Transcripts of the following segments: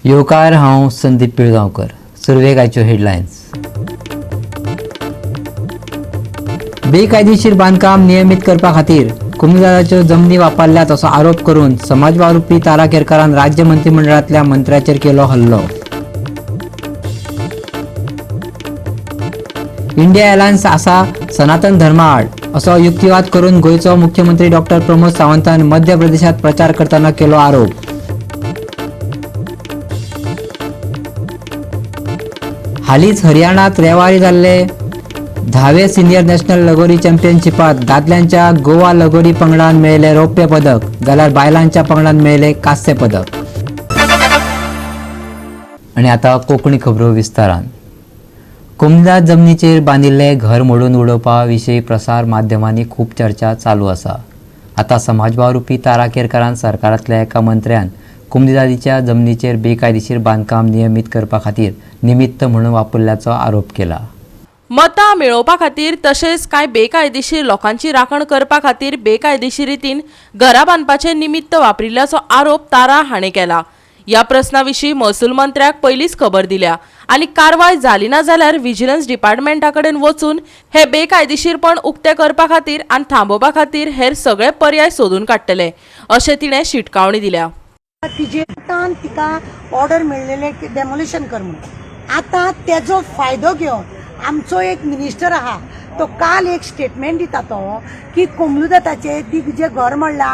येवकार, हांव संदीप पिळगांवकर. सुरवेक आयच्यो हेडलायन्स. बेकायदेशीर बांदकाम नियमीत करपा खातीर कोमुनिदादाच्यो जमनी वापरल्यात असो आरोप करून समाज वावुरपी तारा केरकारान राज्य मंत्रिमंडळांतल्या मंत्र्याचेर केलो हल्लो. इंडिया अलायन्स आसा सनातन धर्मा आड असो युक्तिवाद करून गोंयचो मुख्यमंत्री डॉक्टर प्रमोद सावंतान मध्य प्रदेशात प्रचार करतना केलो आरोप. हालींच हरियाणात रेवारी जाल्ले 10वे सिनियर नॅशनल लगोरी चॅम्पियनशिपात दादल्यांच्या गोवा लगोरी पंगडान मेळयले रौप्य पदक, जाल्यार बायलांच्या पंगडान मेळयले कांस्य पदक. आनी आतां कोंकणी खबरो विस्तारान. कोमुनिदाद जमनीचेर बांदिल्ले घर मोडून उडोवपा विशीं प्रसार माध्यमांनी खूब चर्चा चालू आसा. आतां समाज वावुरपी तारा केरकारान सरकारांतल्या एका मंत्र्यान कोमुनिदादीच्या जमनीचेर बेकायदेशीर बांदकाम नियमीत करपा खातीर निमित्त म्हणून वापरल्याचो आरोप केला. मतां मेळोवपा खातीर तशेंच कांय बेकायदेशीर लोकांची राखण करपा खातीर बेकायदेशीर रितीन घरां बांदपाचें निमित्त वापरिल्ल्याचो आरोप तारा हाणें केला. ह्या प्रस्ना विशीं महसूल मंत्र्याक पयलींच खबर दिल्या आनी कारवाय जाली ना जाल्यार विजिलन्स डिपार्टमेंटा कडेन वचून हे बेकायदेशीरपण उक्तें करपा खातीर आनी थांबोवपा खातीर हेर सगळे पर्याय सोदून काडटले अशें तिणें शिटकावणी दिल्या. तिजे तिका ऑर्डर मेळ्ळेले की डेमोलिशन कर म्हणून. आतां तेजो फायदो घेवन आमचो एक मिनिस्टर आहा तो काल एक स्टेटमेंट दिता तो की कोमलुदाताचे ती जे घर म्हणला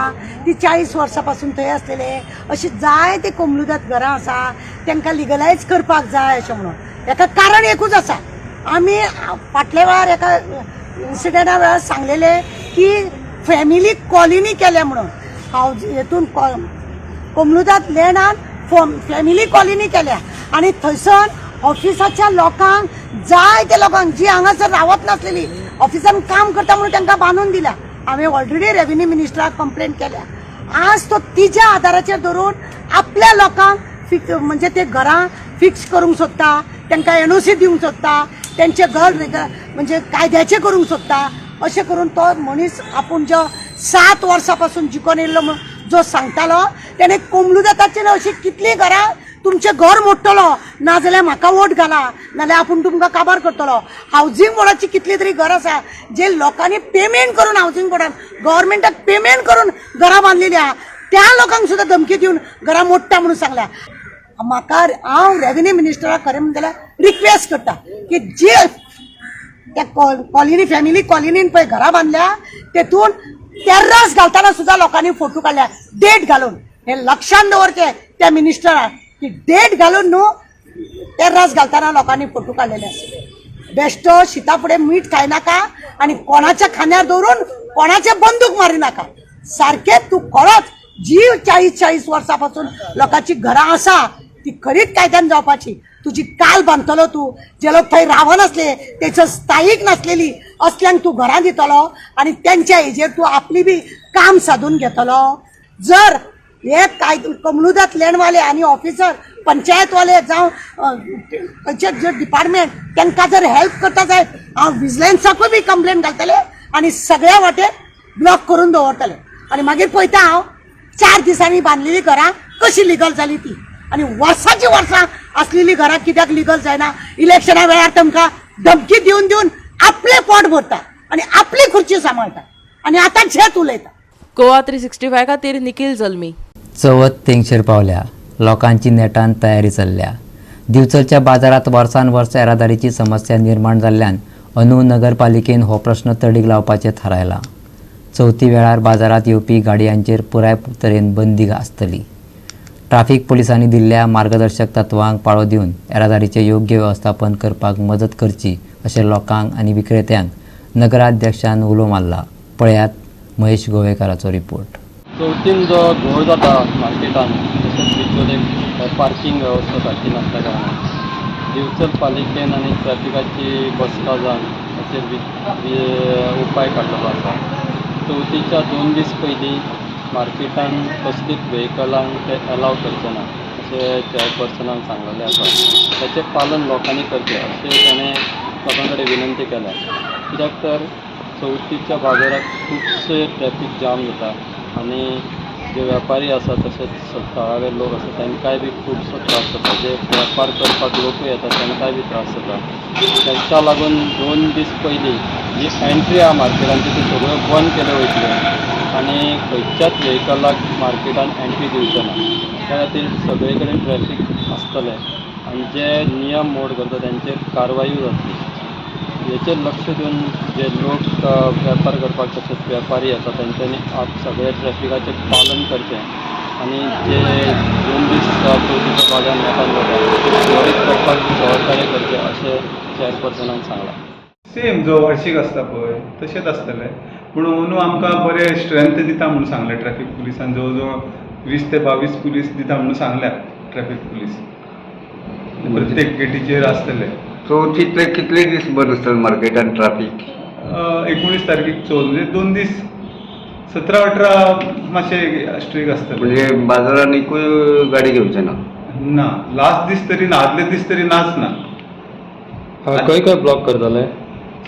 ती 40 वर्सां पासून थंय आसलेले, अशी जायते कोमलुदात घरां आसा तांकां लिगलायज करपाक जाय अशें म्हणून. हेका कारण एकूच आसा, आमी फाटल्या वेळार एका इन्सिडेंटा वेळार सांगलेले की फॅमिली कॉलनी केल्या म्हणून, हांव हेतून कोमलुदात लँडान फॅमिली कॉलनी केल्या आनी थंयसर ऑफिसाच्या लोकांक जायते लोकांक जी हांगासर रावत नासलेली ऑफिसान काम करता म्हणून तांकां बांदून दिल्या. हांवें ऑलरेडी रेव्हेन्यू मिनिस्टराक कंप्लेन केल्या. आज तो तिज्या आदाराचेर धरून आपल्या लोकांक फिक्स म्हणजे ते घरां फिक्स करूंक सोदता, तांकां एनओसी दिवंक सोदता, तेंचें घर म्हणजे कायद्याचें करूंक सोदता. अशें करून तो मनीस आपूण जो 7 वर्सां पासून जिखोन येयल्लो जो सांगतालो तेणें कोमलुदाताचेर अशीं कितलीं घरां तुमचें घर मोडटलो नाजाल्यार म्हाका वोट घाला नाजाल्यार आपूण तुमकां काबार करतलो. हावजींग बोर्डाची कितली तरी घरां आसा जे लोकांनी पेमेंट करून हावजींग बोर्डान गव्हर्मेंटाक पेमेंट करून घरां बांदलेली आहा त्या लोकांक सुद्दां धमकी दिवन घरां मोडटा म्हणून सांगल्या. म्हाका हांव रेव्हेन्यू मिनिस्टराक खरें म्हणटा जाल्यार रिक्वेस्ट करता की जे त्या कॉलनी फॅमिली कॉलनीन पळय घरां बांदल्या तेतून तेर्रास घालतना सुद्दां लोकांनी फोटो काडल्या डेट घालून. हें लक्षान दवरचें त्या मिनिस्टराक की डेट घालून न्हू तेर्रास घालतना लोकांनी फोटो काडलेले आसले. बेश्टो शिता फुडें मीठ खायनाका आनी कोणाच्या खांद्यार दवरून कोणाचे बंदूक मारिनाका. सारकें तूं खरोच जी 40-40 वर्सां पासून लोकांची घरां आसा ती खरीच कायद्यान जावपाची. तुजी काल बांदतलो तूं, जे लोक थंय रावनासले तेचो स्थायीक नासलेली असल्यांक तूं घरां दितलो आनी तेंच्या हेजेर तूं आपली बी काम सादून घेतलो. जर हे काय कोमलुदात लँडवाले आनी ऑफिसर पंचायतवाले जावं खंयचे जे डिपार्टमेंट तांकां जर हेल्प करता जायत हांव विजिलन्साकूय बी कंप्लेन घालतले आनी सगळ्या वाटेन ब्लॉक करून दवरतले. आनी मागीर पळयता हांव 4 दिसांनी बांदलेली घरां कशी लिगल जाली ती आनी वर्साची वर्सां आसलेली घरां कित्याक लिगल जायना. इलेक्शना वेळार तुमकां धमकी दिवन दिवन आपलें पोट भरता आनी आपली खुर्ची सांबाळटा आनी आतां झेत उलयता. गोवा 365 खातीर निखिल जल्मी. चवथ तेंगशेर पावल्या, लोकांची नेटान तयारी चल्ल्या. दिवचलच्या बाजारात वर्सान वर्स येरादारीची समस्या निर्माण जाल्ल्यान अंदू नगरपालिकेन हो प्रश्न तडीक लावपाचें थारायलां. चवथी वेळार बाजारात येवपी गाडयांचेर पुराय तरेन बंदी आसतली. ट्राफीक पोलिसांनी दिल्ल्या मार्गदर्शक तत्वांक पाळो दिवन येरादारीचें योग्य वेवस्थापन करपाक मदत करची अशें लोकांक आनी विक्रेत्यांक नगराध्यक्षान उलो मारला. पळयात महेश गोवेकाराचो रिपोर्ट. चवथीन जो घोळ जाता मार्केटान तशेंच भितर पार्कींग वेवस्था सारकी नासल्या कारणान दिवचल पालिकेन आनी ट्रॅफिकाची बसका जावन ताचेर उपाय काडलेलो आसा. चवथीच्या 2 दीस पयलीं मार्केटान कसलीच व्हेकलांक ते एलाव करचे ना अशें चेअरपर्सनान सांगलेलें आसा. ताचें पालन लोकांनी करचें अशें ताणें लोकां कडेन विनंती केल्या. कित्याक तर चवथीच्या बाजाराक खुबशे ट्रॅफीक जाम जाता आनी जे व्यापारी आसा तशेंच थळावे लोक आसा तांकांय बी खुबसो त्रास जाता. जे वेपार करपाक लोकूय येता तांकांय बी त्रास जाता. ताका लागून 2 दीस पयलीं जी एंट्री आहा मार्केटान ती सगळ्यो बंद केल्यो वयतल्यो आनी खंयच्याच व्हेकलाक मार्केटान एंट्री दिवचे ना. त्या खातीर सगळे कडेन ट्रॅफीक आसतलें आनी जे नियम मोड करता तांचेर कारवायूय जातली. हेचेर लक्ष दिवन जे लोक वेपार करपाक तशेंच वेपारी आसा तेंच्यांनी सगळे ट्रॅफिकाचें पालन करचें आनी जे 2 दीस चवथीचो बाजार नेटान जाता सुरळीत करपाक सहकार्य करचें अशें चॅरपर्सनान सांगलां. सेम जो वार्षीक आसता पळय तशेंच आसतलें, पूण अंदू आमकां बरें स्ट्रेंथ दिता म्हणून सांगलें ट्रॅफीक पुलिसान. जवळ जवळ 20 ते 22 पुलीस दिता म्हणून सांगल्या ट्रॅफीक पुलीस प्रत्येक गेटीचेर आसतले. चवथीतले कितले दीस बंद आसतले मार्केटान ट्राफीक? 19 तारखेक चवथ, म्हणजे 2 दीस 17-18 मातशें स्ट्रीक आसतलें. म्हणजे बाजारान एकूय गाडी घेवचे ना? ना, लास्ट दीस तरी ना, आदले दीस तरी नाच ना. खंय खंय ब्लॉक करतले?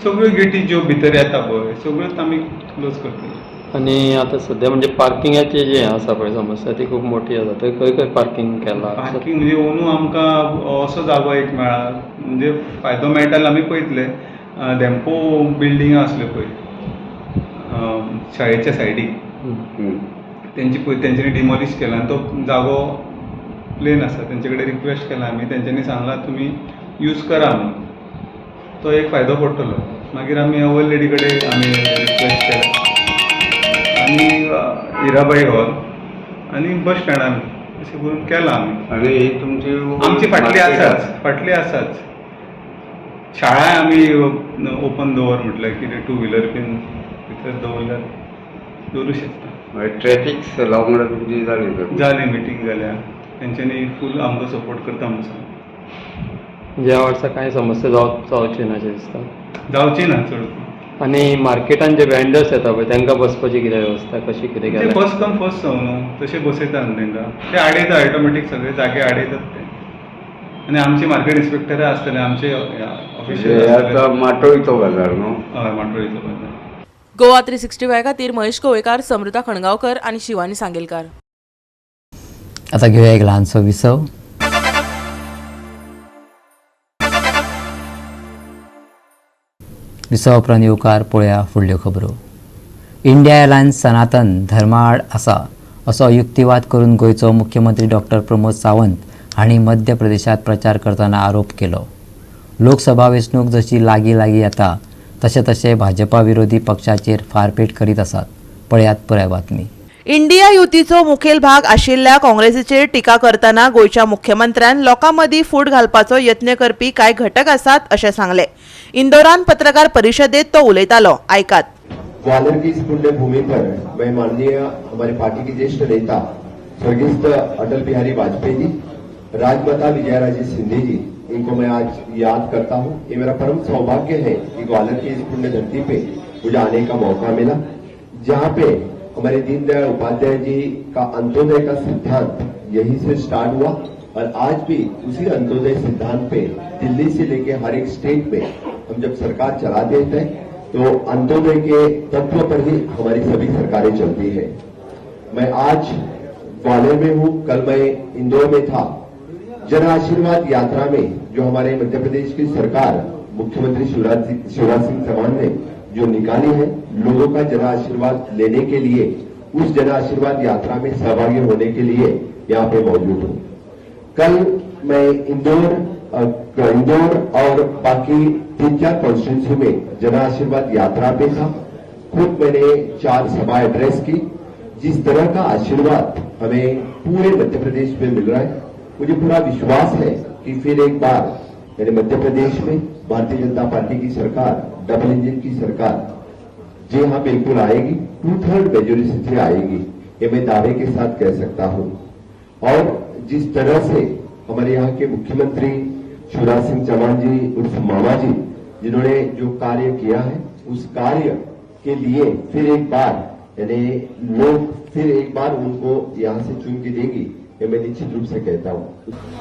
सगळ्यो गेटी ज्यो भितर येता पळय सगळ्योच आमी क्लोज करतले. आनी आतां सद्या म्हणजे पार्किंगाची जी आसा पळय समस्या ती खूब मोठी आसा, थंय खंय खंय पार्किंग केलां? पार्किंग म्हणजे अंदू आमकां असो जागो एक मेळ्ळा म्हणजे फायदो मेळटा जाल्यार आमी पळयतले. धेंपो बिल्डिंग आसल्यो पळय शाळेच्या सायडीक, तेंची पळय तेंच्यांनी डिमॉलिश केला आनी तो जागो प्लेन आसा. तेंचे कडेन रिक्वेस्ट केला आमी, तेंच्यांनी सांगलां तुमी यूज करा म्हणून, तो एक फायदो पडटलो. मागीर आमी our lady कडेन आमी रिक्वेस्ट केला आनी हिराबाई हॉल आनी बस स्टँडान अशें करून केलां आमी. आनी ही तुमची आमची फाटली आसाच, फाटली आसाच. शाळाय आमी ओपन दवर म्हटल्यार कितें टू व्हिलर बीन भितर दवरल्यार दवरूं शकता. ट्रॅफीक सेला वांगडा तुमची जाली तर? जाली मिटींग जाल्या, तेंच्यांनी फूल आमकां सपोर्ट करता म्हणून सांगलें. ह्या वर्सा कांय समस्या जावची ना अशें दिसता? जावची ना चड. आनी मार्केटान जे वेंडर्स येता पळय तांकां बसपाची कितें वेवस्था कशी कितें ते केल्या? फर्स्ट कम फर्स्ट सर्व न्हू, तशें बसयता न्हू तांकां, ते आडयता ऑटोमॅटीक सगळे जागे आडयतात ते. आनी आमचे मार्केट इन्स्पेक्टराय आसतले, आमचे ऑफिशियल आतां माटोळीचो बाजार न्हू? हय, माटोळीचो बाजार. गोवा 365 खातीर महेश गोवेकार, समृता खणगांवकर आनी शिवानी सांगेलकार. आतां घेवया एक ल्हानसो विसव. विसवा उपरांत येवकार पळोवया फुडल्यो खबरो. इंडिया एलायन्स सनातन धर्मा आड आसा असो युक्तिवाद करून गोंयचो मुख्यमंत्री डॉक्टर प्रमोद सावंत हांणी मध्य प्रदेशांत प्रचार करतना आरोप केलो. लोकसभा वेंचणूक जशी लागीं लागीं येता तशें तशें भाजपा विरोधी पक्षाचेर फारपेट करीत आसात. पळयात पुराय बातमी. इंडिया युतीचो मुखेल भाग आशिल्ल्या काँग्रेसीचेर टिका करतना गोंयच्या मुख्यमंत्र्यान लोकां मदीं फूट घालपाचो यत्न करपी कांय घटक आसात अशें सांगलें. इंदोरान पत्रकार परिशदेंत तो उलयतालो. आयकात. ग्वालियर की इस पुण्य भूमि पर मैं माननीय हमारे पार्टी के ज्येष्ठ नेता स्वर्गीय अटल बिहारी वाजपेयी जी, राजमाता विजयराजे सिंधिया जी, इनको मैं आज याद करता हूं। ये मेरा परम सौभाग्य है कि ग्वालियर की इस पुण्य धरती पे मुझे आने का मौका मिला, जहां पे हमारे दीनदयाल उपाध्याय जी का अंत्योदय का सिद्धांत यहीं से स्टार्ट हुआ और आज भी उसी अंत्योदय सिद्धांत पे दिल्ली से लेके हर एक स्टेट में हम जब सरकार चलाते हैं तो अंत्योदय के तत्व पर ही हमारी सभी सरकारें चलती है। मैं आज ग्वालियर में हूं, कल मैं इंदौर में था। जन आशीर्वाद यात्रा में जो हमारे मध्य प्रदेश की सरकार मुख्यमंत्री शिवराज सिंह चौहान ने जो निकाली है, लोगों का जन आशीर्वाद लेने के लिए, उस जन आशीर्वाद यात्रा में सहभागी होने के लिए यहाँ पे मौजूद हूं। कल मैं इंदौर और बाकी 3-4 कॉन्स्टिट्यूंसी में जन आशीर्वाद यात्रा पे था। खुद मैंने 4 सभा एड्रेस की। जिस तरह का आशीर्वाद हमें पूरे मध्य प्रदेश में मिल रहा है, मुझे पूरा विश्वास है कि फिर एक बार यानी मध्य प्रदेश में भारतीय जनता पार्टी की सरकार, डबल इंजन की सरकार, जी हाँ बिल्कुल आएगी, 2/3 मेजोरिटी से आएगी, ये मैं दावे के साथ कह सकता हूं। और जिस तरह से हमारे यहाँ के मुख्यमंत्री शिवराज सिंह चौहान जी उर्फ मामा जी, जिन्होंने जो कार्य किया है, उस कार्य के लिए फिर एक बार यानी लोग फिर एक बार उनको यहाँ से चुन के देंगी, ये मैं निश्चित रूप से कहता हूँ।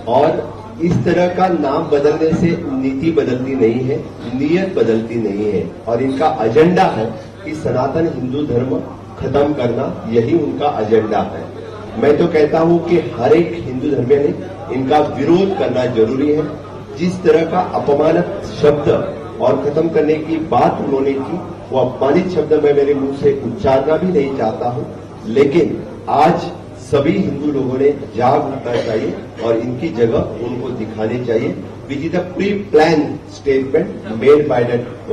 और इस तरह का नाम बदलने से नीति बदलती नहीं है, नीयत बदलती नहीं है। और इनका एजेंडा है कि सनातन हिंदू धर्म खत्म करना, यही उनका एजेंडा है। मैं तो कहता हूं कि हर एक हिंदू धर्म ने इनका विरोध करना जरूरी है। जिस तरह का अपमानक शब्द और खत्म करने की बात उन्होंने की, वो अपमानित शब्द मैं मेरे मुंह से उच्चारना भी नहीं चाहता हूं, लेकिन आज सभी हिंदू लोगों ने जाग उठना चाहिए और इनकी जगह उनको दिखानी चाहिए, which is a pre plan statement made by that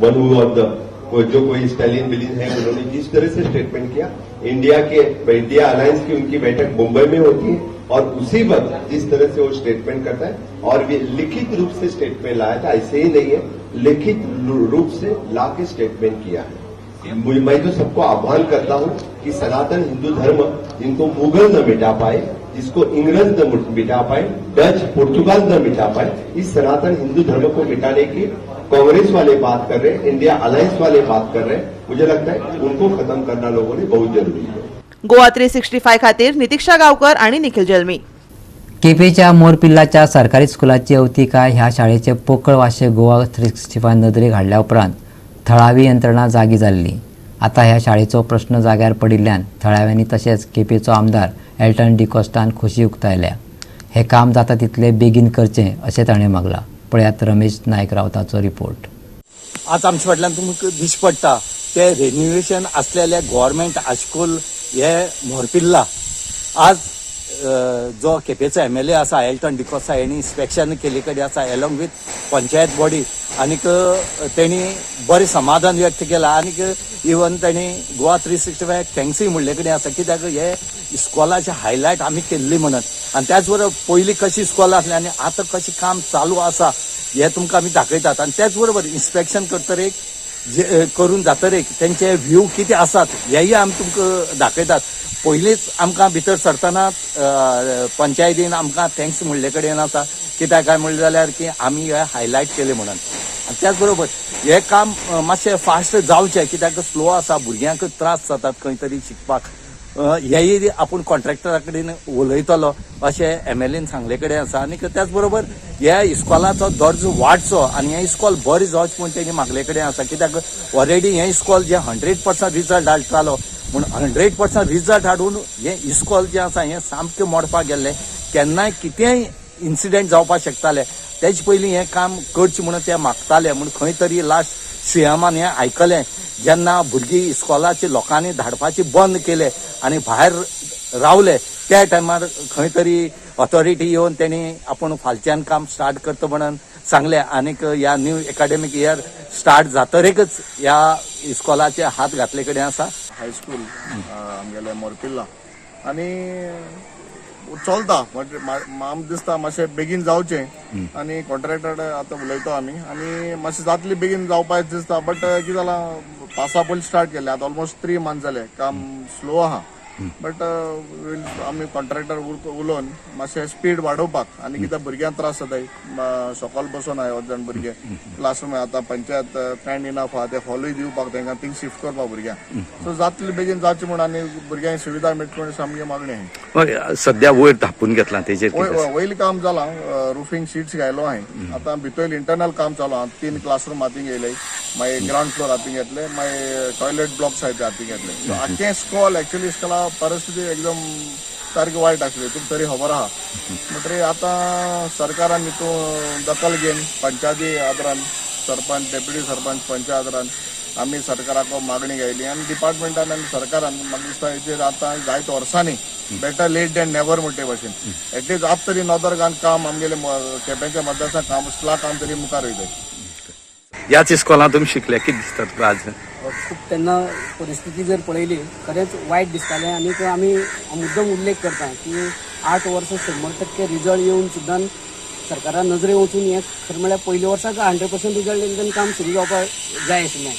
one who of the जो कोई स्टैलिन बिलिन है। उन्होंने जिस तरह से स्टेटमेंट किया, इंडिया के इंडिया अलायंस की उनकी बैठक मुंबई में होती है और उसी वक्त जिस तरह से वो स्टेटमेंट करता है और ये लिखित रूप से स्टेटमेंट लाया था, ऐसे ही नहीं है, लिखित रूप से ला के स्टेटमेंट किया है। मैं तो सबको आह्वान करता हूं कि सनातन हिंदू धर्म, जिनको मुगल न मिटा पाए, जिसको इंग्रज न मिटा पाए, डच पुर्तगाल न मिटा पाए, इस सनातन हिंदू धर्म को मिटाने की कांग्रेस वाले बात कर रहे हैं, इंडिया अलायंस वाले बात कर रहे हैं। मुझे लगता है उनको खत्म करना लोगों ने बहुत जरूरी है। गोवा 365 खातीर नितिक्षा गावकर आणि निखिल जल्मी. केपेच्या मोरपिल्लाच्या सरकारी स्कुलाची अवतिकाय ह्या शाळेचे पोकळ वाशे गोवा 365 नदरेक हाडल्या उपरांत थळावी यंत्रणा जागी जाल्ली. आतां ह्या शाळेचो प्रश्न जाग्यार पडिल्ल्यान थळाव्यांनी तशेंच केपेचो आमदार एल्टन डिकोस्टान खोशी उक्तायल्या. हें काम जाता तितले बेगीन करचें अशें ताणें मागलां. पळयात रमेश नायक रावताचो रिपोर्ट. आज आमच्या फाटल्यान तुमकां दिश्टी पडटा ते रेनिवेशन असलेले गव्हर्मेंट हायस्कूल हे मोरपिल्ला. आज जो केपेचो एमएलए आसा एल्टन डिकोस्ता, हेणी इन्स्पेक्शन केल्ले कडेन आसा एलॉंग विथ पंचायत बॉडी आनीक तेणी बरें समाधान व्यक्त केलां आनीक इवन तेणी गोवा 365 थँक्सूय म्हणले कडेन आसा, कित्याक हे इस्कॉलाचे हायलायट आमी केल्ली म्हणून. आनी त्याच बरोबर पयलीं कशी इस्कॉल आसलें आनी आतां कशें काम चालू आसा हे तुमकां आमी दाखयतात. आनी त्याच बरोबर इन्स्पेक्शन करतरेक जे करून जातरेक तेंचे व्यू कितें आसात हेय आमी तुमकां दाखयतात. पयलींच आमकां भितर सरतना पंचायतीन आमकां thanks म्हणले कडेन आसा, कित्याक काय म्हणलें जाल्यार की आमी हे हायलायट केले म्हणून. आनी त्याच बरोबर हें काम मातशें फास्ट जावचें, कित्याक स्लो आसा, भुरग्यांक त्रास जातात खंय तरी शिकपाक. हेय आपूण कॉन्ट्रॅक्टरा कडेन उलयतलो अशें एमएलएन सांगले कडेन आसा. आनी त्याच बरोबर ह्या इस्कॉलाचो दर्जो वाडचो आनी हें इस्कॉल बरें जावचें म्हूण तेणी मागले कडेन आसा, कित्याक ऑलरेडी हें इस्कॉल जें 100% रिजल्ट हाडटालो म्हूण 100% रिजल्ट हाडून हें इस्कॉल जें आसा हें सामकें मोडपाक गेल्लें. केन्नाय कितेंय इन्सिडेंट जावपाक शकताले. तेजे पयलीं हें काम करचें म्हणून ते मागताले. म्हूण खंय तरी लास्ट सीएमान हें आयकलें, जेन्ना भुरगीं इस्कॉलाची लोकांनी धाडपाची बंद केले आनी भायर रावले, त्या टायमार खंय तरी ऑथॉरिटी येवन तेणी आपूण फालच्यान काम स्टार्ट करता म्हणून सांगलें. आनीक ह्या न्यू एकाडेमीक इयर स्टार्ट जातरेकच ह्या इस्कॉलाचे हात घातले कडेन आसा. हायस्कूल आमगेले मोरपिल्ला आनी चलता, बट आमकां दिसता मातशें बेगीन जावचें आनी कॉन्ट्रॅक्टर आतां उलयतो आमी आनी मातशें जातली बेगीन जावपाक दिसता. बट कितें जालां, पासा पयलीं स्टार्ट केलें, आतां ऑलमोस्ट 3 मंथ जाले, काम स्लो आहा. बट आमी कॉन्ट्रॅक्टर उलोवन मातशें स्पीड वाडोवपाक आनी कित्याक भुरग्यांक त्रास जाताय, सकाळ बसून आहा जाण भुरगे क्लासरूम. आतां पंचायत कांय इनफ आहा, ते हॉलूय दिवपाक तांकां, थिंग शिफ्ट करपाक भुरग्यांक. सो जातली बेगीन जावचें म्हूण आनी भुरग्यांक सुविधा मेळची म्हूण सामकी मागणी आहा. सध्या वयर धापून घेतला तेजेर कितें आसा? वयलें काम जालां, रुफिंग शीट्स घायलो हांवें. आतां भितर इंटरनल काम चालू आहा. तीन क्लासरूम हातीन घेयले, मागीर ग्रावंड फ्लोर हातीन घेतले, मागीर टॉयलेट ब्लॉक्स आहाय ते हातीन घेतले. सो आख्खें स्कॉल, एक्चुअली इस्कॉला परिस्थिती एकदम सारकी वायट आसली, तुमकां तरी खबर आहा. म्हणटरीर आतां सरकारान हितून दखल घेवन पंचायती आदारान, सरपंच, डेप्युटी सरपंच, पंचायत आदारान आमी सरकाराक मागणी घायली आनी डिपार्टमेंटान आनी सरकारान म्हाका दिसता हेचेर आतां जायते वर्सांनी, बेटर लेट दॅन नेवर म्हणटे भशेन, एटलीस्ट आतां तरी नदर घालून काम आमगेले केपेंच्या मतदारसंघ काम स्कुला काम तरी मुखार वयतले. ह्याच इस्कॉलांत तुमी शिकले, कितें दिसता तुका आज? खूब तेन्ना परिस्थिती जर पळयली, खरेंच वायट दिसतालें. आनी आमी मुद्दम उल्लेख करता की 8 वर्सां 100% रिजल्ट येवन सुद्दां सरकारा नजरे वचून हें खरें म्हळ्यार पयल्या वर्साक 100% रिजल्ट येवन काम सुरू जावपाक जाय आशिल्लें.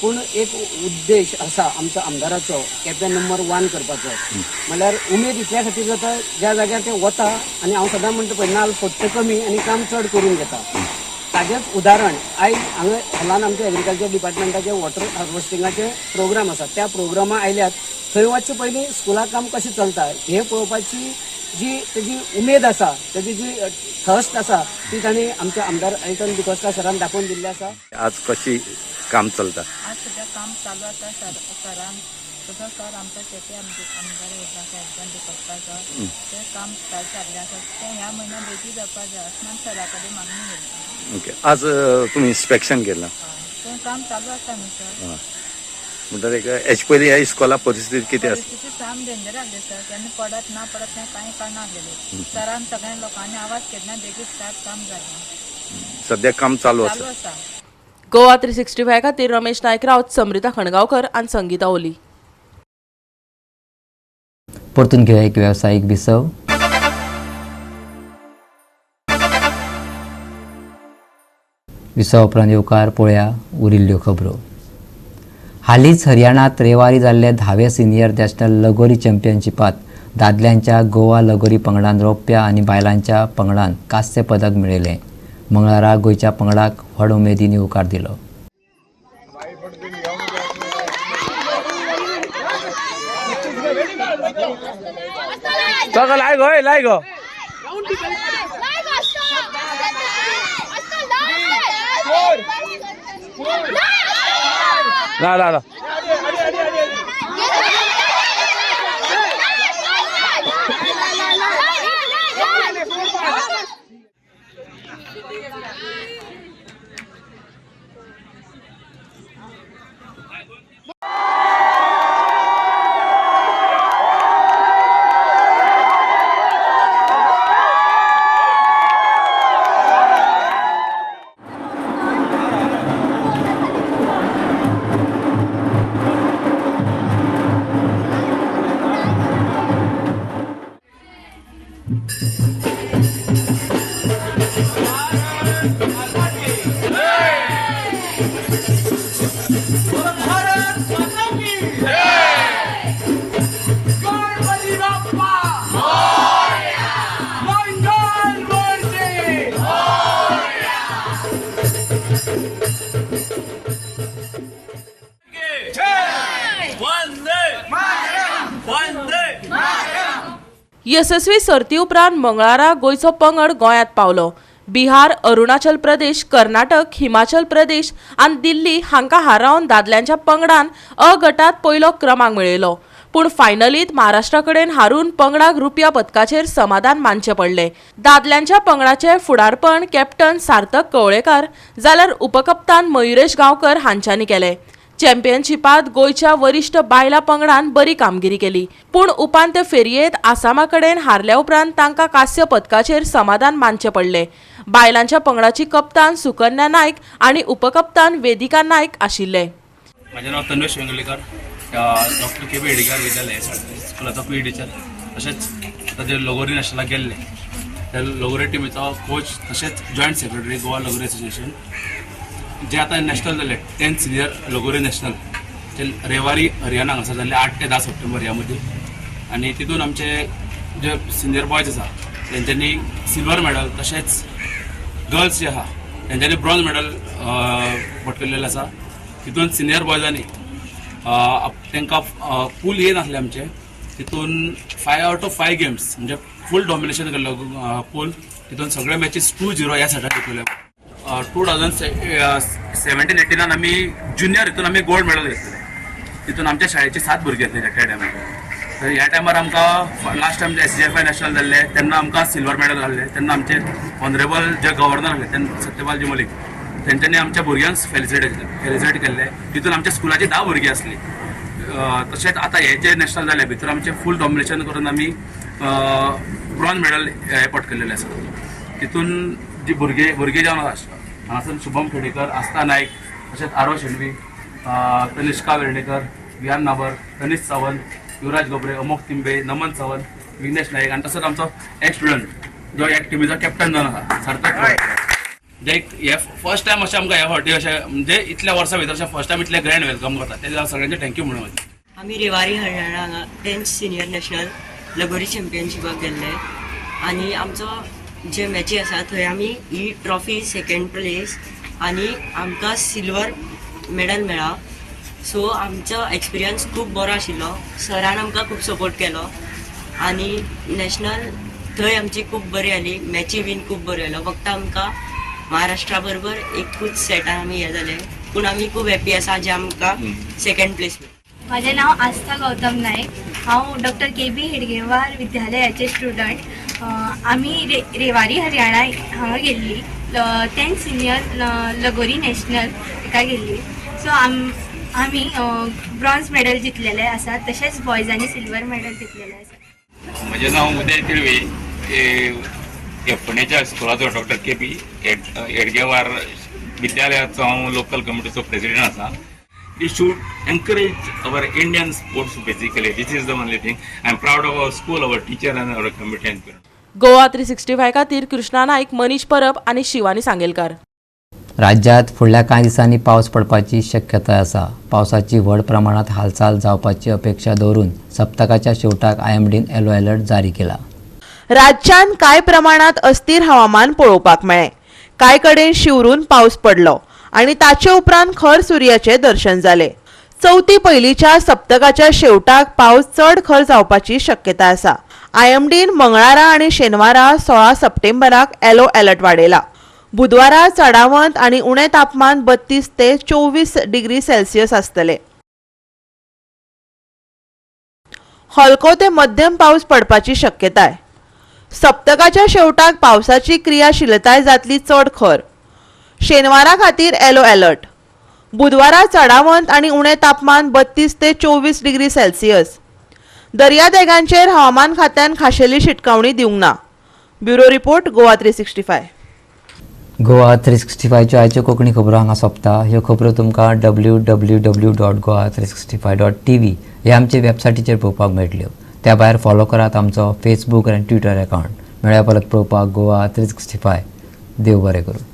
पूण एक उद्देश आसा आमच्या आमदाराचो, केपें नंबर वन करपाचो. म्हणल्यार उमेद इतल्या खातीर जाता, ज्या जाग्यार ते वता आनी हांव सदां म्हणटा पळय, नाल फोडटा कमी आनी काम चड करून घेता. ताजेंच उदाहरण, आयज हांगा हॉलान आमच्या एग्रीकल्चर डिपार्टमेंटाचे वॉटर हार्वेस्टिंगाचे प्रोग्राम आसा. त्या प्रोग्रामा आयल्यात, थंय वचचे पयलीं स्कुलाक काम कशें चलता हें पळोवपाची जी तेजी उमेद आसा, तेजी जी थर्स्ट आसा, ती तांणी आमच्या आमदार एल्टन डिकोस्टा सरान दाखोवन दिल्ली आसा. आज कशी काम चलता? आज सध्या काम चालू आसा. सर सरान तसोच सर आमच्या केपें आमचे आमदार उरता एल्टन डिकोस्ता सर, तें काम स्टार्ट जाल्लें आसा, तें ह्या म्हयन्या बेगीन जावपा जाय अशें आमी सरा कडेन मागणी करता. ओके, आज तुमी इन्स्पेक्शन केलां? तें काम चालू आसा न्हू सर. म्हणटर एक हेचे पयलीं ह्या इस्कॉला परिस्थिती कितें आसा? परिस्थिती साम डेंजर आसली सर, केन्ना पडत ना पडत तें कांय कळनासलेलें. सरान सगळ्या लोकांनी आवाज केन्ना बेगीन स्टार्ट काम जालें. सद्याक काम चालू चालू आसा? आसा. गोवा 365 खातीर रमेश नायक राऊत, समृता खणगांवकर आनी संगीता ओली. परतून घेवया एक वेवसायीक विसव. विसवा उपरांत येवकार पळया उरिल्ल्यो खबरो. हालींच हरियाणांत रेवारी जाल्ले 10वे सिनियर नॅशनल लगोरी चॅम्पियनशिपांत दादल्यांच्या गोवा लगोरी पंगडान रौप्य आनी बायलांच्या पंगडान कांस्य पदक मेळयलें. मंगळारा गोंयच्या पंगडाक व्हड उमेदीन येवकार दिलो. येसस्वी सर्ती उपरांत मंगळारा गोंयचो पंगड गोंयांत पावलो. बिहार, अरुणाचल प्रदेश, कर्नाटक, हिमाचल प्रदेश आनी दिल्ली हांकां हारोवन दादल्यांच्या पंगडान अ गटांत पयलो क्रमांक मेळयलो. पूण फायनलींत महाराष्ट्रा कडेन हारून पंगडाक रुपया पदकाचेर समाधान मानचें पडलें. दादल्यांच्या पंगडाचें फुडारपण कॅप्टन सार्थक कवळेकार जाल्यार उपकप्तान मयुरेश गांवकर हांच्यांनी केलें. चॅम्पियनशिपांत गोंयच्या वरिश्ठ बायलां पंगडान बरी कामगिरी केली, पूण उपांत्य फेरयेंत आसामा कडेन हारल्या उपरांत तांकां कांस्य पदकाचेर समाधान मानचें पडलें. बायलांच्या पंगडाची कप्तान सुकन्या नायक आनी उपकप्तान वेदिका नायक आशिल्ले. म्हजें नांव Tanvesh Vengurlekar, doctor K B Hedgewar Vidyalaya स्कुलाचो पी टिचर, तशेंच आतां जे लगोरी नॅशनलाक गेल्ले त्या लगोरी टिमीचो कोच, तशेंच जॉयंट सेक्रेटरी गोवा लगोरी एसोसिएशन. जे आतां नॅशनल जाले 10th senior लगोरी नॅशनल जे रेवारी हरियाणा हांगासर जाल्ले 8 ते 10 सप्टेंबर ह्या मदीं, आनी तितून आमचे जे सिनियर बॉयज आसा तेंच्यांनी सिल्वर मॅडल, तशेंच गर्ल्स जे आहा तेंच्यांनी ब्रॉन्ज मॅडल पटकल्लेलें आसा. तितून सिनियर बॉयजांनी तांकां पूल येनासलें आमचे, तितून 5 out of 5 games म्हणजे फूल डॉमिनेशन केल्लो पूल, तितून सगळे मॅचीस 2-0 ह्या सायडान जिखलेले. 2017-18 आमी ज्युनियर हितून आमी गोल्ड मेडल घेतलेले. तितून आमच्या शाळेचे 7 भुरगे आसले त्या टायमार. तर ह्या टायमार आमकां लास्ट टायम जे SGFI national जाल्ले तेन्ना आमकां सिल्वर मेडल घाल्ले. तेन्ना आमचे ऑनरेबल जे गव्हर्नर आसले तेन्ना सत्यपालजी मलिक तेंच्यांनी आमच्या भुरग्यांक फेलिसिटेट केल्ले. तितून आमच्या स्कुलाची 10 भुरगीं आसली. तशेंच आतां हे जे नॅशनल जाले भितर आमचें फूल डॉमिनेशन करून आमी ब्रॉन्ज मेडल हे पटकल्लेले आसा. तितून जी भुरगीं जावन आसा हांगासर शुभम खेडेकर, आस्था नायक, तशेंच आरव शेणवी, तनिष्का वेर्णेकर, विहान नाबर, तनिष सावंत, युवराज गोबरे, अमोक तिंबे, नमन सावंत, विघ्नेश नायक आनी तसोच आमचो एक स्टुडंट जो ह्या टिमीचो कॅप्टन जावन आसा सार्थक. जे हे फर्स्ट टायम अशें आमकां ह्या फावटी अशें म्हणजे इतल्या वर्सां भितर अशें फर्स्ट टायम इतलें ग्रँड welcome करता, तेजें हांव सगळ्यांचें thank you म्हणून. आमी रेवारी हरियाणा हांगा 10th senior national लगोरी चॅम्पियनशिपाक गेल्ले आनी आमचो जे मॅची आसा थंय आमी ही ट्रॉफी सेकंड प्लेस आनी आमकां सिल्वर मेडल मेळ्ळा. सो आमचो एक्सपिरियन्स खूब बरो आशिल्लो. सरान आमकां खूब सपोर्ट केलो आनी नॅशनल थंय आमची खूब बरी जाली, मॅची बीन खूब बऱ्यो जाल्यो. फक्त आमकां महाराष्ट्रा बरोबर एकूच सेटान आमी हे जाले, पूण आमी खूब हॅपी आसा जे आमकां सेकंड प्लेस मेळ्ळी. म्हजें नांव आस्था गौतम नायक. हांव डॉक्टर के बी हेडगेवार विद्यालयाचे स्टुडंट. आमी रेवारी हरियाणा हांगा गेल्ली, 10th senior लगोरी नॅशनल हाका गेल्ली. सो आमी ब्रॉन्ज मेडल जिखलेले आसा, तशेंच बॉयजांनी सिल्वर मेडल जिखलेले आसा. म्हजें नांव उदय तिळवे. फोंडेच्या स्कुलाचो, डॉक्टर के बी हेडगेवार विद्यालयाचो हांव लोकल कमिटीचो प्रेसिडेंट आसा. We should encourage our Indian sports. Basically, this is the only thing. I am proud of our school, our teacher and our committee and Goa 365 खातीर कृष्णा नाईक, मनीष परब आनी शिवानी सांगेलकार. राज्यांत फुडल्या कांय दिसांनी पावस पडपाची शक्यताय आसा. पावसाची व्हड प्रमाणात हालचाल जावपाची अपेक्षा दवरून सप्तकाच्या शेवटाक आयएमडीन येलो अलर्ट जारी केला. राज्यांत कांय प्रमाणात अस्थिर हवामान पळोवपाक मेळ्ळें. कांय कडेन शिवरून पावस पडलो आनी ताचे उपरांत खर सुर्याचें दर्शन जालें. चवथी पयलीच्या सप्तकाच्या शेवटाक पावस चड खर जावपाची शक्यता आसा. आयएमडीन मंगळारा आनी शेनवारा 16 सप्टेंबराक येलो अलर्ट वाडयला. बुधवारा चडावत आनी उणें तापमान 32 ते 24 डिग्री सेल्सियस आसतले. हलको ते मध्यम पावस पडपाची शक्यताय. सप्तकाच्या शेवटाक पावसाची क्रियाशीलताय जातली चड खर. शेनवारा खातीर येलो अलर्ट. बुधवारा चडावत आनी उणें तापमान 32 ते 24 डिग्री सेल्सियस. दर्यादेगांचेर हवामान खात्यान खाशेली शिटकावणी दिवंक ना. Bureau report, Goa 365. Goa 365च्यो आयच्यो कोंकणी खबरो हांगा सोंपता. ह्यो खबरो तुमकां www.goa365.tv ह्या आमचे वेबसायटीचेर पळोवपाक मेळटल्यो. त्या भायर फॉलो करात आमचो फेसबूक आनी ट्विटर अकावंट. मेळया परत पळोवपाक गोवा 365. देव बरें करूं.